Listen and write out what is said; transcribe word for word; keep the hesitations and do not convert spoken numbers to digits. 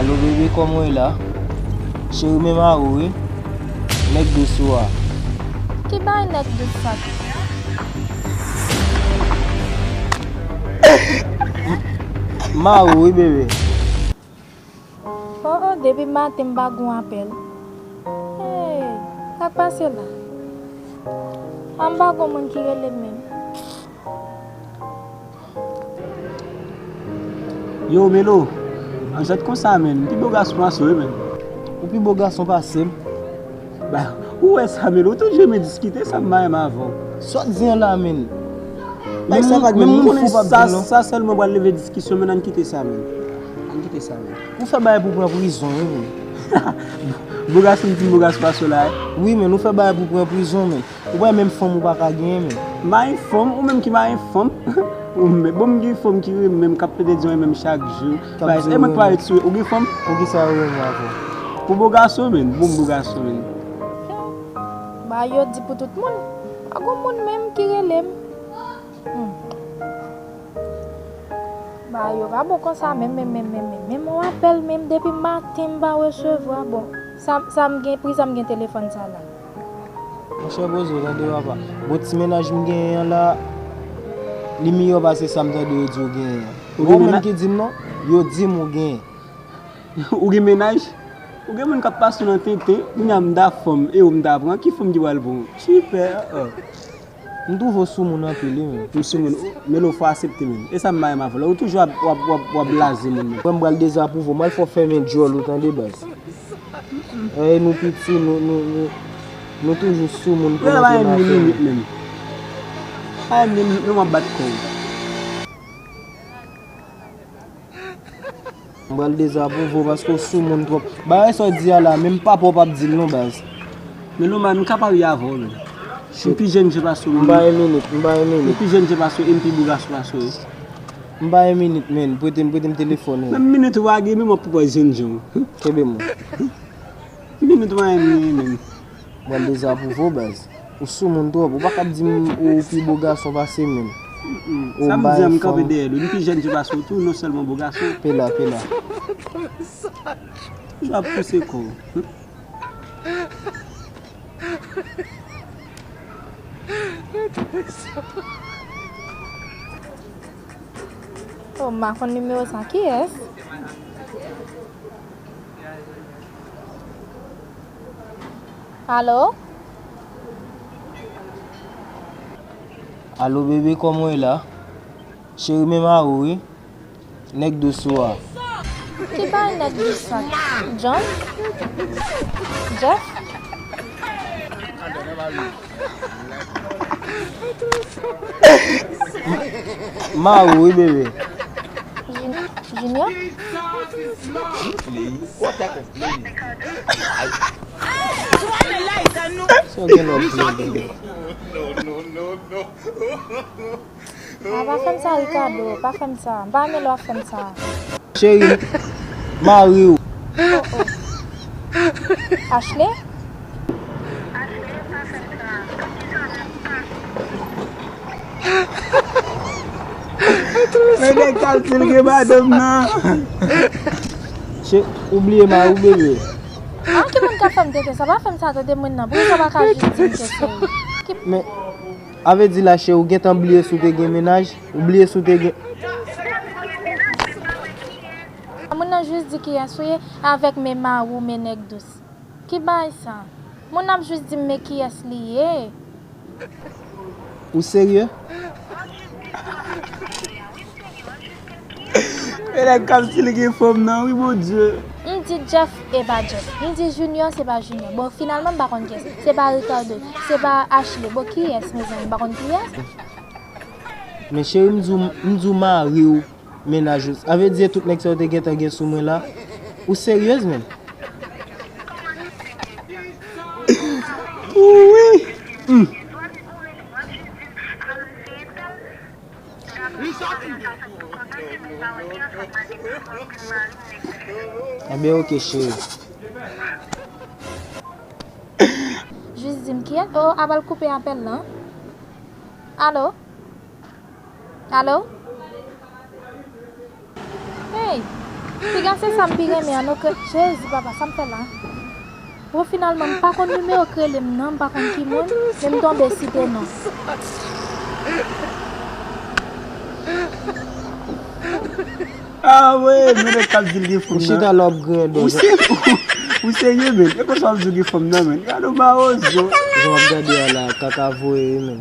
Alo bebe, kòman w ye la? Cheri, men mari w wi. Nèg dous ou a. Ki bay nèg dous sa? M-, mari w wi, bebe. Oh, oh, depi maten m pa gen yon apèl. Hey, sa k pase la? A m pa gen moun ki rele m menm. Yo, Melo, an jèt konsa, menn. M pi bo gason pase w, menn. Ou pi bo gason pase m? Ba, ou wè sa, Melo, ou toujou renmen diskite, sa m pa renmen avè w. Sa w di an la, menn? Bay sa vag, menn. M konnen sa, sa sèlman pral leve diskisyon, menn, ann kite sa, menn. Ann kite sa, menn. Ou fè bagay pou pran prizon, wi, menn. Bo gason, m pi bo gason pase w la, wi. Wi, menn, ou fè bagay pou pran prizon, menn. Ou wè menm fanm ou pa ka genyen, menn. Mari fanm, ou menm ki mari fanm. Ou menm, bon, m gen fanm ki renmen m, k ap plede di m renmen m chak jou. K ap di e mwen ki pa retire, ou gen fanm? Poukisa yo renmen avè w? Pou bo gason, menn. Bon, bo gason, menn. Ba yo di pou tout moun. Pa gon moun menm ki rele m. Hmm. Ba yo pa bon konsa menm, menm, menm, menm, menm. Menm yon apèl menm depi maten m pa resevwa. Bon, sa, sa m gen, pou sa m gen telefòn sa la. Monchè Bozo, tande papa. Bon, ti mennaj m genyen an la, li miyò pase sa m tande yo di w genyen an. Ou gen menm ki di m non, yo di m ou genyen. Ou gen mennaj? Ou gen moun k ap pase w nan tenten, kounye a m ta fanm, e ou m ta pran, ki fanm ki pral pran w? Chipè, oh. M twouve w soumoun anpil, wi, menn. M soumoun, Melo, fò aksepte, menn. E sa m pa renmen avè w la. Ou toujou ap, w ap, w ap, w ap blaze moun, menn. Mwen, m pral dezapwouve w. M pral fè w fèmen djòl ou, tande, baz. E nou piti, nou, nou, nou, nou toujou soumoun pou nou te nan fèmen. Pa gen limit, menn. Pa gen limit, menn, w ap bat kò w. M pral dezapwouve w paske w soumoun twòp. Bagay sa w di a la, menm papa w p ap di l non, baz. Men Loma, m ka parye avè w, men. M pi jèn je pase w, men. M ba yon minit, m ba yon minit. M pi jèn je pase w, e m pi bo gason pase w, wi. M ba yon minit, men. Prete m, prete m telefòn ou. Menm minit ou pa gen, men m ap pran jèn jan w. Kenbe m. Minit ou pa gen, men. M pral dezapwouve w, baz. Ou soumoun twòp. Ou pa ka ap di m ou pi bo gason pase m, menn. Sa m di a, m kanpe dèyè l, wi. M pi jèn je pase w tou, non sèlman bo gason. Pela, pela. Ou ap pouse kò w. Oh, m pa konn nimewo sa. Kiyès? Alo? Alo, bebe, kòman w ye la? Cheri, men mari w, wi. Nèg dous ou a. Ki bay nèg dous sa? John? Jeff? Mari w, wi, bebe. Jun-, Junior? Sa w gen lòt vle, bebe. A, pa fè m sa, Ricardo, pa fè m sa. M pa renmen lè w ap fè m sa. Cheri, mari w. Oh, oh. Ashley? Men nèg kalkil gen madanm nan. Che, ou bliye mari w, bebe. A, ki moun k ap fè m tenten sa? Pa fè m sa, tande moun nan. Poukisa w pa ka jis di m ke se ou? Ki... Men, a vle di la, cheri, ou gentan bliye si w te gen mennaj? Ou bliye si w te gen... Moun nan jis di kiyès ou ye, avèk men mari w, men nèg dous. Ki bagay sa? Moun nan ap jis di m men kiyès li ye. Ou serye? Men nèg kòmsi li gen fanm nan, wi, Bondye. M di Jeff, e pa Jeff. M di Junior, se pa Junior. Bon, finalman, m pa konn kiyès. Se pa Ricardo, se pa Ashley. Bon, kiyès, mezanmi? M pa konn kiyès. Men cheri, m di w, m di w mari w, mennaj ou. Sa vle di tout nèg sa yo te gentan gen sou mwen la. Ou seryez, menn? Wi. Hmm. Ebyen, oke, cheri. Jis di m kiyès. Oh, a pral koupe apèl lan. Alo? Alo? Hey! Piga se sa m pi renmen an, non, ke Jezi, papa, sa m fè la? Bon, finalman, m pa konn nimewo k rele m nan, m pa konn ki moun, men m tonbe site non. Ah wi, men nèg k ap di l gen fanm Ou nan. Chita la w ap griyen Ou dòz. se ou serye men? E konsa w ap di w gen fanm nan men? Gade w mawozo. Jan w ap gade a la, kaka voye wi men.